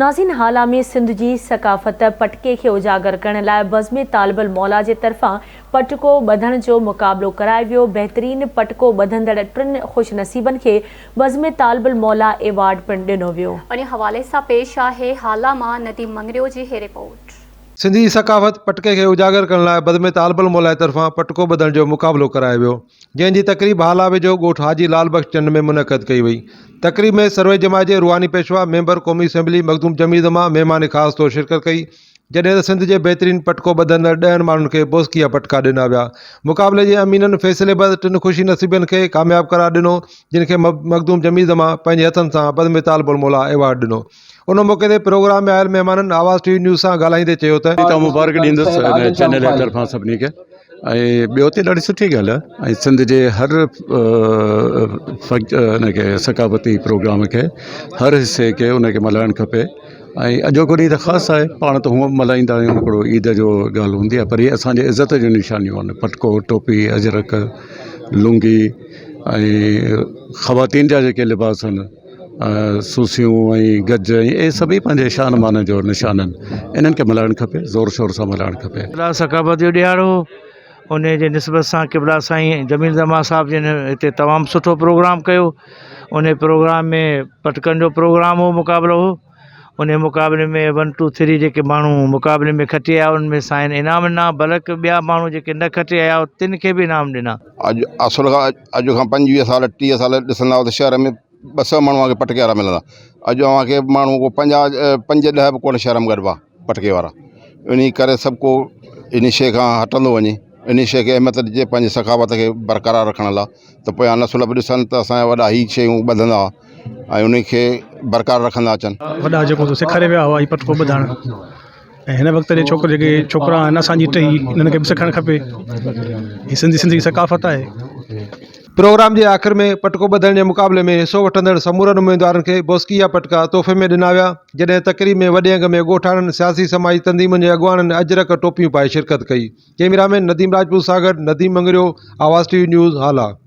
ناظرين هالا ۾ سنڌ جي ثقافت پٽڪي کي اجاگر ڪرڻ لاء بزم طالب الموليٰ جي طرفان پٽڪو ٻڌڻ جو مقابلو ڪرايو ويو، بهترين پٽڪو ٻڌندڙ ٽن خوش نصيبن کي بزم طالب الموليٰ ايوارڊ پڻ ڏنو ويو. ان حوالي سان پيش آهي هالا مان نديم مڱريو جي هي رپورٽ. سنڌي ثقافت پٽڪي کي اجاگر ڪرڻ لاء بزم طالب الموليٰ جي طرفان پٽڪو ٻڌڻ جو مقابلو ڪرايو ويو. جنهن جي تقريب هالا ويجهو ڳوٺ حاجي لال بخش چنڊ ۾ منعقد ڪئي وئي. تقريب ۾ سرويچ جماعت جي روحاني پيشوا ميمبر قومي اسيمبلي مخدوم جميل زمان مهمان خاص طور شرڪت ڪئي، جڏهن ته سنڌ جي بهترين پٽڪو ٻڌندڙ ڏهن ماڻهن کي بوسڪي جا پٽڪا ڏنا ويا. مقابلي جي امينن فيصلي بعد ٽن خوشي نصيبن کي ڪامياب قرار ڏنو، جن کي مخدوم جميل زمان پنهنجي هٿن سان بزم طالب الموليٰ ايوارڊ ڏنو. ان موقعي تي پروگرام ۾ آيل مهمانن آواز ٽي وي نيوز سان ڳالهائيندي چيو ته. تان مبارڪ ڏيندس هن چينل جي طرفان سڀني کي ۽ ٻيو ته ڏاڍي سٺي ڳالهه آهي ۽ سنڌ جي هر ان کي ثقافتي پروگرام کي هر حصي کي ان کي ملهائڻ کپي ۽ اڄوڪو ڏينهن ته خاص آهي پاڻ ته هونء به ملهائيندا آهيون هڪڙو عيد جو ڳالهه هوندي آهي پر هي اسانجي عزت جون نشانيون آهن پٽڪو ٽوپي اجرڪ لنگي ۽ خواتين جا جيڪي لباس آهن سوسيون ۽ گج ۽ اهي سڀئي پنهنجي شان مان جو نشان آهن انهن کي ملهائڻ کپي زور شور سان ملهائڻ کپي. قبلا ثقافت جو ڏهاڙو هو ان جي نسبت سان قبلا سائين جميل زمان صاحب جن هتي تمام سٺو پروگرام ڪيو ان پروگرام ۾ پٽڪن جو پروگرام هو مقابلو هو ان مقابلي ۾ ون ٽو ٿري جيڪي ماڻهو مقابلي ۾ کٽي آيا انهن ۾ سائين انعام ڏنا بلڪ ٻيا ماڻهو جيڪي نه کٽي آيا تن کي به انعام ڏنا. اڄ اصل کان اڄ کان 25 سال 30 سال ڏسندا هئا ته شهر ۾ 200 ماڻهو اوهان کي پٽڪي وارا ملندا اڄ اوهان کي ماڻهو ڪو 50 5 10 به ڪونه شهر ۾ گڏبا پٽڪي وارا انهي ڪري سڀ ڪو انهي شيء کان هٽندو وڃي انهي شيء کي اهميت ڏجي پنهنجي ثقافت کي برقرار رکڻ لاء ته پويان نسل به ڏسن ته اسان جا وڏا هي شيون ٻڌندا هئا ۽ انهي کي برقرار رکندا اچن. وڏا جيڪو سيکاري ويا هئا هي پٽڪو ٻڌڻ ۽ هن وقت جي ڇوڪري جيڪي ڇوڪرا آهن اسان جي ٽهي انهن کي به سکڻ کپي هي سنڌي سنڌي ثقافت آهي. پروگرام جي آخر ۾ پٽڪو ٻڌڻ جي مقابلي ۾ حصو وٺندڙ سمورن اميدوارن کي بوسڪي جا پٽڪا تحفي ۾ ڏنا ويا جڏهن تقريب ۾ وڏي انگ ۾ ڳوٺاڻن سياسي سماجي تنظيمن جي اڳواڻن اجرڪ ٽوپيون پائي شرڪت ڪئي cameraman Nadeem Rajput Sagar Nadeem Mangrio Awaz T V news Hala.